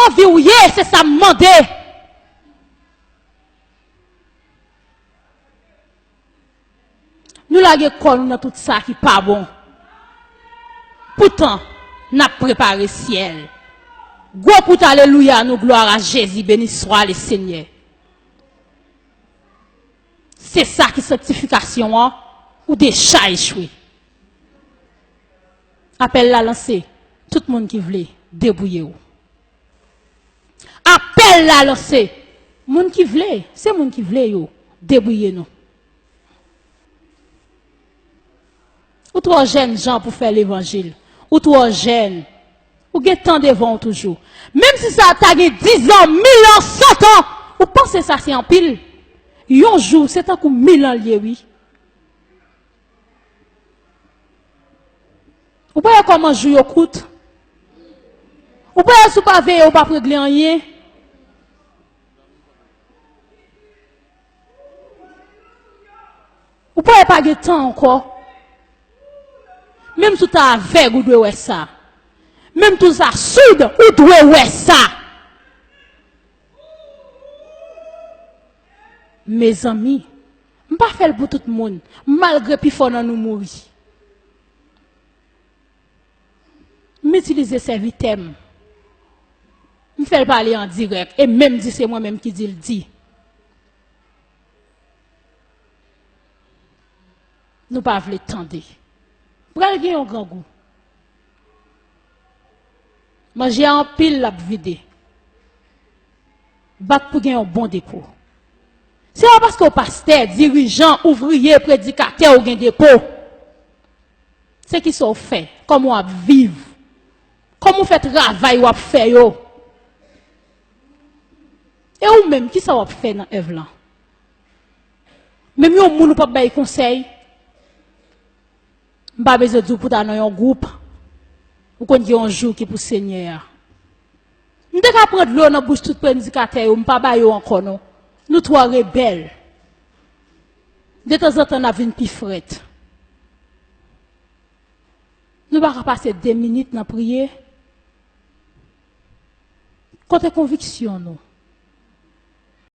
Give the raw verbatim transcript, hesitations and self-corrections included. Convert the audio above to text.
Anvi w ye, se sa m mande. Nou lage kò nou nan tout sa ki pa bon. Poutan, n ap prepare syèl. Gwo kout alelouya nou, glwa a Jezi, beni swa le Senyè. Se sa ki sanktifikasyon an, ou deja echwe. Apèl la lanse, tout moun ki vle, debouye w. Apèl la lanse, moun ki vle, se moun ki vle yo, debouye nou. Ou twò jèn jan pou fè levanjil. Ou twò jèn. Ou gen tan devan w toujou. Menm si sa ta gen diz an, mil an, san an, ou panse sa se anpil? Yon jou, se tankou mil an l ye, wi. Ou pa wè kòman jou yo kout? Ou pa wè si w pa veye, ou p ap regle anyen? Ou pa wè pa gen tan ankò? Menm si w ta avèg, ou dwe wè sa. Menm si w ta soud, ou dwe wè sa. Mezanmi, m pa fè l pou tout moun, malgre pifò nan nou mouri. M itilize sèvitè m. M fè l pale an dirèk, e menm di se mwen menm ki di l di. Nou pa vle tande. Pral gen yon grangou. Manje a anpil, l ap vide. Bat pou gen yon bon depo. Se pa paske w pastè, dirijan, ouvriye, predikatè, ou gen depo. Se kisa w fè? Kòman w ap viv? Kòman w fè travay w ap fè yo? E ou menm, kisa w ap fè nan èv lan? Menm yon moun ou p ap bay konsèy? M pa bezwen di w pou ta nan yon gwoup. Ou konn gen yon jou ki pou Senyè a. M te ka pran dlo nan bouch tout predikatè yo, m pa ba yo ankò non. Nou twò rebèl. Detanzantan, n ap vin pi frèt. Nou pa ka pase de minit nan priye. Kote konviksyon nou?